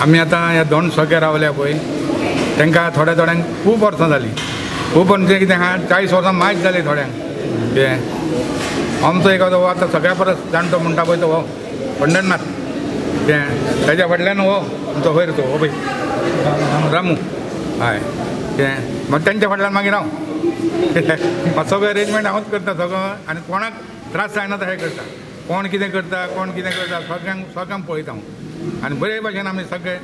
आमी आतां ह्या दोन सगळे रावल्या पळय तांकां थोड्या थोड्यांक खूब वर्सां जालीं, खूब म्हणजे कितें आहा 40 वर्सां मायज जालीं थोड्यांक। तें आमचो एक हो आतां सगळ्या परस जाणटो म्हणटा पळय तो हो पंढरनाथ, तें ताज्या फाटल्यान हो आमचो वयर तो हो पळय रामू, हय तें मागीर तेंच्या फाटल्यान मागीर हांव सगळो अरेंजमेंट हांवूच करता सगळो, आनी कोणाक त्रास जायना तशें करता, कोण कितें करता कोण कितें करता सगळ्यांक सगळ्यांक पळयता हांव, आनी बरे भाशेन आमी सगळे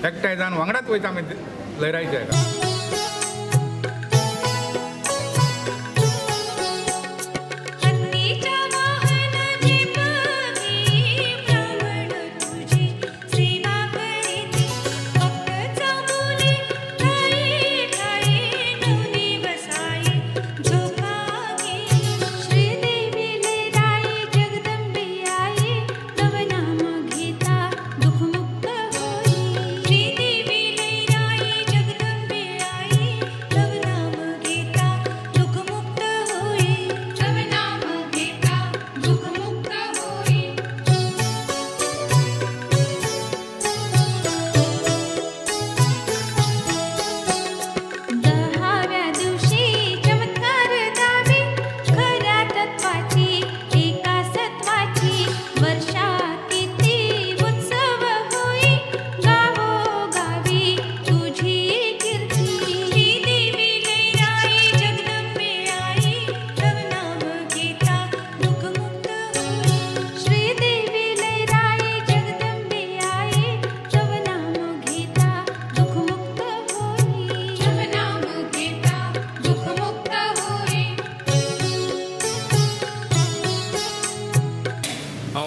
एकठांय जावन वांगडाच वयता आमी लयराईच्या हेका।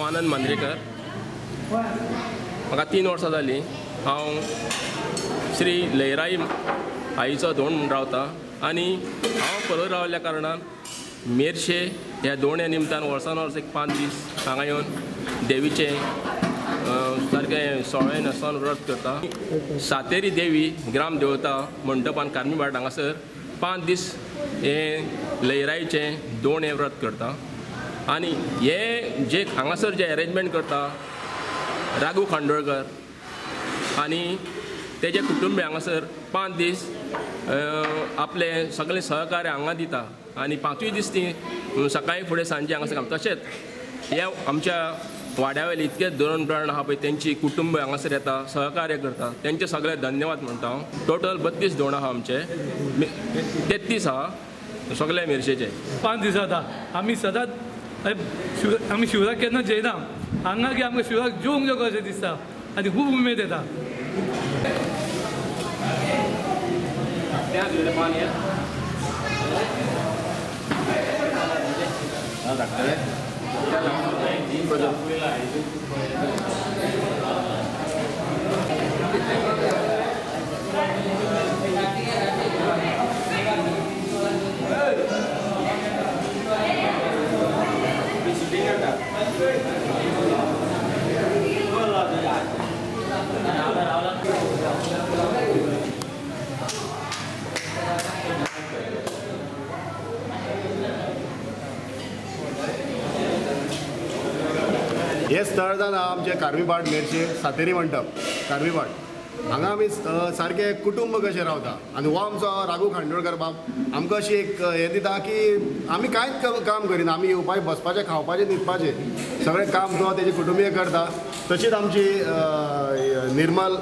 आनंद मांद्रेकर, म्हाका 3 वर्सां जालीं हांव श्री लयराई आईचो धोंड म्हूण रावता आनी हांव परत रावल्या कारणान मेरशे ह्या धोंड निमतान वर्सान वर्स एक 5 दीस हांगा येवन देवीचें सारकें सोळे न्हेसोन व्रत करता। सातेरी देवी ग्राम देवता मंडपान कार्मीभाट हांगासर 5 दीस हें लयराईचें धोंड हें व्रत करता आनी हे जे हांगासर जे अरेंजमेंट करता राघू खांडोळकर आनी तेजे कुटुंबी हांगासर 5 दीस आपले सगळे सहकार्य हांगा दिता आनी 5ूय दीस ती सकाळी फुडें सांजे हांगासर काम। तशेंच हे आमच्या वाड्या वयले इतके धोरण प्राण आहा पळय तेंची कुटुंब हांगासर येता सहकार्य करता, तेंचे सगळे धन्यवाद म्हणटा हांव। टोटल 32 धोंड आहा आमचे, 33 आहा सगळे मिरशेचे। 5 दीस जाता आमी सदांच आमी शिवराक केन्ना जेयना, हांगा की आमकां शिवराक जेवंक जेवंक कशें दिसता आनी खूब उमेद येता। हे स्थळ जावन आमचें कार्मीभाट मेरशे सातेरी मंडप कार्मीभाट हांगा आमी सारकें कुटुंब कशें रावता आनी हो आमचो राघू खांडोळकर बाब आमकां अशी एक हें दिता की आमी कांयच काम करिना, आमी येवपाचें बसपाचें खावपाचें न्हिदपाचें सगळें काम तो तेजे कुटुंबीय करता। तशीच आमची निर्मल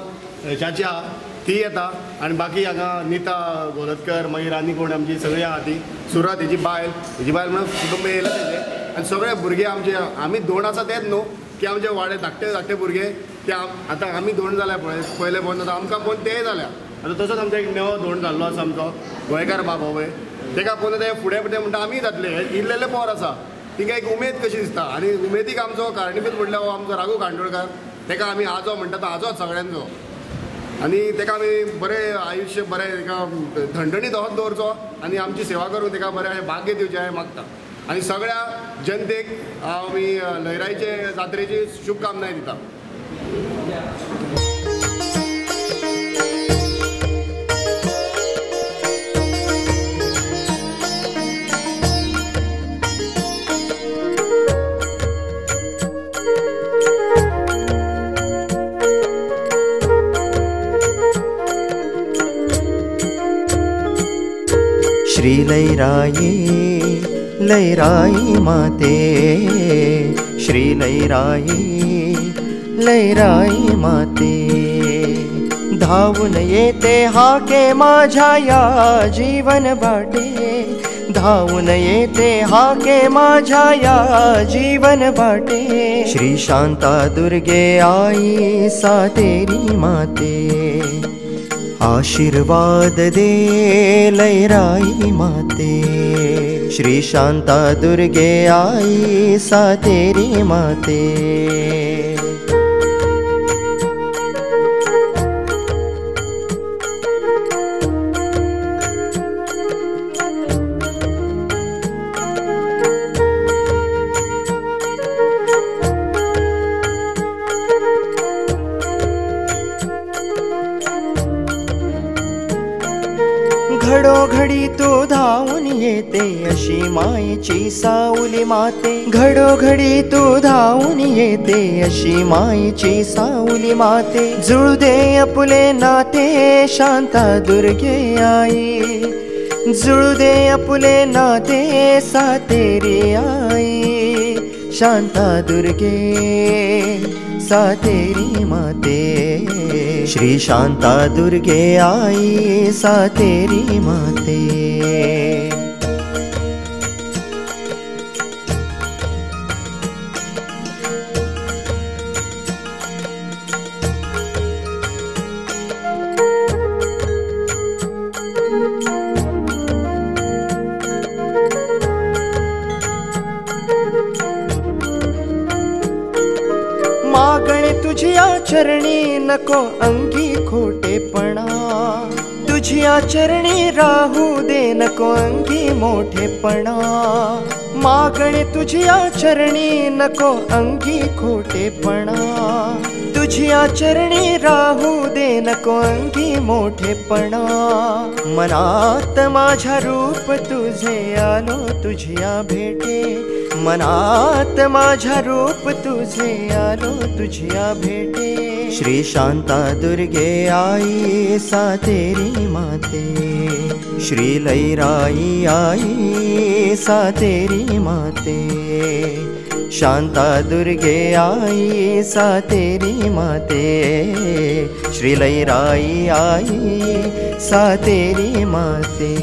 चाची आहा ती येता आनी बाकी हांगा निता गोलतकर मागीर आनी कोण आमची सगळीं आहा ती सुरत हेजी बायल, हेजी बायल म्हणून कुटुंब येयलें तेजें आनी सगळे भुरगे आमचे आमी दोन आसा तेच न्हू की आमचे वाडे धाकटे धाकटे भुरगे ते आतां आमी धोंड जाल्या पळय पयले पळोवन आतां आमकां पळोवन तेय जाल्या। आतां तसोच आमचो एक नवो धोंड जाल्लो आसा आमचो गोंयकार बाब हो पळय तेका पळोवन ते फुडें फुडें म्हणटा आमीय जातले, इल्लेले पोर आसा तिंका एक उमेद कशी दिसता आनी उमेदीक आमचो कारणीभूत म्हणल्यार हो आमचो राघू खांडोळकर, तेका आमी आजो म्हणटा तो आजोच सगळ्यांचो आनी तेका आमी बरें आयुश्य बरें तेका थंडणीत असोच दवरचो आनी आमची सेवा करून तेका बरें अशें भाग्य दिवचें हांवें मागता आनी सगळ्या जनतेक आमी लयराईचे जात्रेची शुभकामनाय दिता। श्री लैराई लैराई माते, श्री लैराई लैराई माते। धावून येते हाके माझ्या या जीवन वाटे, धावून येते हाके माझ्या या जीवन वाटे। श्री शांता दुर्गे आई सातेरी माते, आशीर्वाद दे लैराई माते। श्री शांता दुर्गे आई सातेरी माते। घडोघडी तू धावून येते अशी माईची सावली माते, घडोघडी तू धावून येते अशी माईची सावली माते। जुळू दे आपुले नाते शांता दुर्गे आई, जुळू दे आपुले नाते सातेरी आई। शांता दुर्गे सातेरी माते, श्री शांता दुर्गे आई सातेरी माते। मागणे तुझ्या चरणी नको अंगी खोटेपणा, तुझ्या चरणी राहू दे नको अंगी मोठेपणा। मागणे तुझ्या चरणी नको अंगी खोटेपणा, तुझ्या चरणी राहू दे नको अंगी मोठेपणा। मनात माझ्या रूप तुझे आलो तुझ्या भेटे, मनात माझ्या रूप तुझे आलो तुझ्या भेटे। श्री शांता दुर्गे आई सातेरी माते, श्री लैराई आई सातेरी माते। शांता दुर्गे आई सातेरी माते, श्री लैराई आई सातेरी माते।